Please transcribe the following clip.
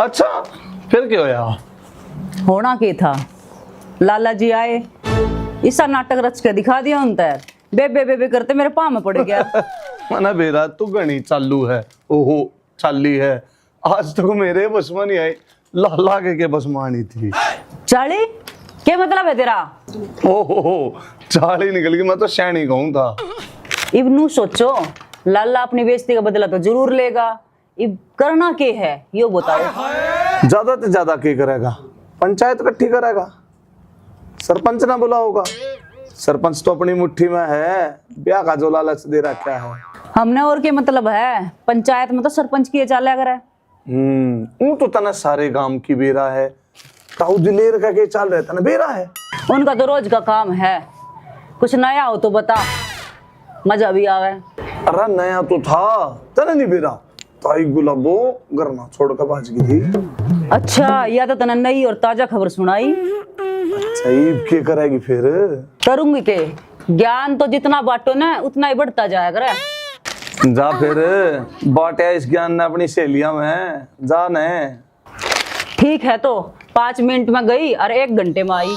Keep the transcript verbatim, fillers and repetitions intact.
अच्छा, फिर क्या होया? होना के था, लाला जी आए, इसा नाटक रच के दिखा दिया उनते। बेबे बेबे करते मेरे पाँव में पड़ गया। मना बेरा, तू घणी चालू है। ओहो, चाली है। आज तक मेरे बस में नहीं आई, लाला के, के बस में आनी थी। चाली? के मतलब है तेरा? ओहो, चाली निकल गई, मैं तो सैनी कहूँ था। इब नू सोचो, लाला अपनी बेइज्जती का बदला तो जरूर लेगा। इब करना के है, यो बताओ। ज्यादा ते ज्यादा के करेगा? पंचायत इकट्ठी करेगा, सरपंच ना बुलाओगा। सरपंच तो अपनी मुट्ठी में है, ब्याह का जो लालच दे रखा है। हमने और के मतलब है, पंचायत में तो सरपंच की चाल्या करे। हम्म, ऊं तो तने सारे गांव की बेरा है, ताऊ दिलेर का के चाल रहे तने बेरा है। उनका तो रोज का काम है, कुछ नया हो तो बता, मजा भी आवे। अरे नया तो था, तने नहीं बेरा, ताई गुलाबो घर ना छोड़ के भाज गई थी। अच्छा, या तो तने नई और ताजा खबर सुनाई। अच्छा, इब के करेगी फिर? करूंगी के, ज्ञान तो जितना बांटो ना, उतना ही बढ़ता जाया करे। जा फिर, बांटिया इस ज्ञान ने अपनी सहेलियां में, जा ने। ठीक है, तो पाँच मिनट में गई और एक घंटे में आई।